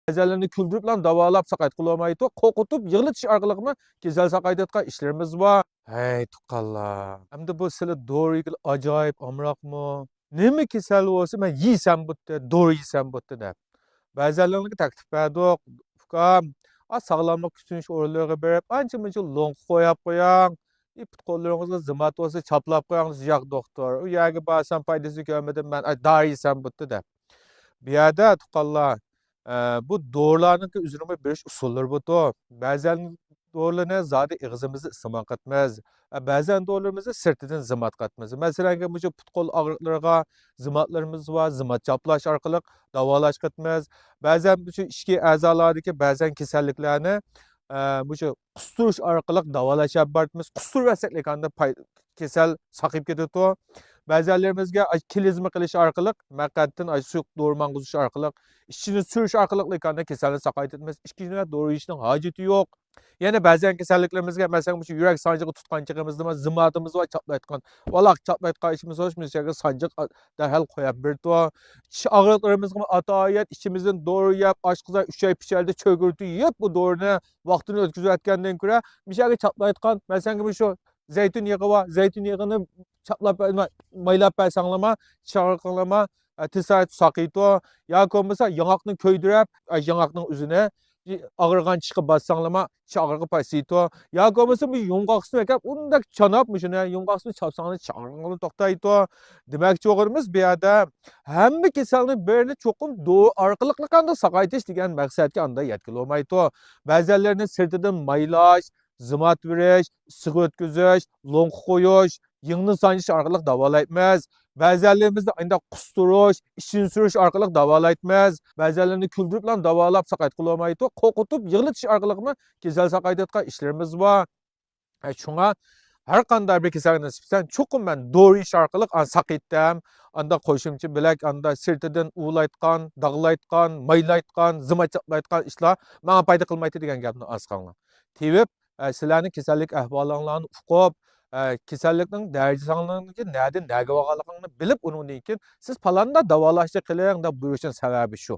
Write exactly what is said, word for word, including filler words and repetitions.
بەزەنلىرىنى كۈلدۈرۈپلا داۋالاپ ساقايتقىلى بولمايدۇ. قورقۇتۇپ يىغلىتىش ئارقىلىقمۇ كېسەل ساقايتىۋاتقان ئىشلىرىمىز بار. ھەي، تۇغقانلار. ئەمدى بۇ سىلى دورا يېگىلى ئاجايىپ ئامراقمۇ؟ نېمە كېسەل بولسا، مەن يېسەم بولدى، دورا يېسەم بولدى دەپ. بەزەنلىرىگە تەكلىپ بەردۇق، ئۇكام، ئا، ساغلاملىق كۈتۈنۈش ئورۇنلىرىغا بېرىپ، ئانچە-مۇنچە لوڭقا قويۇپ قويۇڭ. ئى، پۇت-قوللىرىڭىزغا زىمات بولسا چاپلاپ قويۇڭ، ياق دوختۇر، ئۇ يەرگە بارسام پايدىسىنى كۆرمىدىم مەن، ئاي، دارى يېسەم بولدى دەپ. بۇ يەردە تۇغقانلار، ئە، بۇ دورىلارنىڭكى ئۆزىنىڭمۇ بېرىش ئۇسۇللىرى بۇ. بەزەن دورىلىرىنى زادى ئېغىزىمىزدا ئىستېمال قىلىمىز. ئە، بەزەن دورىلىرىمىزنى سىرتىدىن زىمات قىلىمىز. مەسىلەن، مۇشۇ پۇت-قول ئاغرىقلىرىغا زىماتلىرىمىز بار، زىمات چاپلاش ئارقىلىق داۋالاش قىلىمىز. بەزەن مۇشۇ ئىچكى ئەزالاردىكى بەزەن كېسەللىكلەرنى، ئە، مۇشۇ قۇستۇرۇش ئارقىلىق داۋالاش ئېلىپ بارىمىز. قۇستۇرۇۋەتسەك لېكاندا پاي-، كېسەل ساقىيىپ كېتىدۇ. بەزەنلىرىمىزگە ئاي-، كلىزما قىلىش ئارقىلىق، مەقئەتتىن ئاي-، سۇيۇق دورا ماڭغۇزۇش ئارقىلىق، ئىچىنى سۈرۈش ئارقىلىق لېكاندا كېسەلنى ساقايتىمىز. ئىككىنچى نۆۋەت دورا يېيىشنىڭ ھاجىتى يوق. يەنە بەزەن كېسەللىكلىرىمىزگە، مەسىلەن، مۇشۇ يۈرەك سانجىقى تۇتقان چېغىمىزدىمۇ زىماتىمىز بار، چاپلايدىغان. ۋالاق چاپلايدىغان ئىشىمىز بولسا، مۇشۇ يەرگە سانجىق دەرھال قويۇپ بېرىدۇ. چىش ئاغرىقلىرىمىزغىمۇ ئاتايىت ئىچىمىزدىن دورا يەپ، ئاشقازان ئۈچەي پۈچەيدە چۆگۈرتۈ يەپ، بۇ دورىنى ۋاقتىنى ئۆتكۈزۈۋەتكەندىن كۆرە، مۇشۇ يەرگە چاپلايدىغان، مەسىلەن، مۇشۇ زەيتۇن يېغى بار، زەيتۇن يېغىنى چاپلاپ بەرمە-، مايلاپ بەرسەڭلارمۇ، چىش ئاغرىقلىرىمۇ، ئە، تېز ساقىيىدۇ. ياكى بولمىسا ياڭاقنى كۆيدۈرۈپ، ئە، ياڭاقنىڭ ئۆزىنى ئاغرىغان چىشقا باسساڭلارمۇ، چىش ئاغرىقى پەسىيىدۇ. ياكى بولمىسا بۇ يۇڭغاقسىنى ئەكەپ، ئۇنداق چاناپ، مۇشۇنى يۇڭغاقسىنى چاپساڭلار، چىش ئاغرىقىڭلار توختايدۇ. دېمەكچى بولغىنىمىز، بۇ يەردە ھەممە كېسەلنى بىرنى چوقۇم دورا ئارقىلىقلا قانداق ساقايتىش دېگەن مەقسەتكە ئاندا يەتكىلى بولمايدۇ. بەزەنلىرىنى سىرتىدىن مايلاش، زىمات بېرىش، ئىسسىق ئۆتكۈزۈش، لوڭقا قويۇش، يىڭنە سانجىش ئارقىلىق داۋالايمىز. بەزەنلىرىمىزنى ئانداق قۇستۇرۇش، ئىچىنى سۈرۈش ئارقىلىق داۋالايمىز. بەزەنلىرىنى كۈلدۈرۈپلا داۋالاپ ساقايتقىلى بولمايدۇ. قورقۇتۇپ يىغلىتىش ئارقىلىقمۇ كېسەل ساقايتىۋاتقان ئىشلىرىمىز بار. ئە، شۇڭا ھەر قانداق بىر كېسەلگە نېسىپ ئىكەن، چوقۇم مەن دورا يېيىش ئارقىلىق ئان ساقىيتتىم. ئاندا قوشۇمچە بۆلەك، ئاندا سىرتىدىن ئۇۋىلايدىغان، داغلايدىغان، مايلايدىغان، زىمات چاپلايدىغان ئىشلار ماڭا پايدا قىلمايتتى دېگەن گەپنى ئاز قىلىڭلار. تېۋىپ، ئە، سىلەرنىڭ كېسەللىك ئەھۋالىڭلارنى ئۇقۇپ، ئە، كېسەللىكنىڭ دەرىجىسىڭلارنىڭكى نەدىن نەگە بارغانلىقىڭنى بىلىپ، ئۇنىڭدىن كېيىن سىز پالاندا داۋالاشنى قىلىڭ دەپ بۇيرۇشنىڭ سەۋەبى شۇ.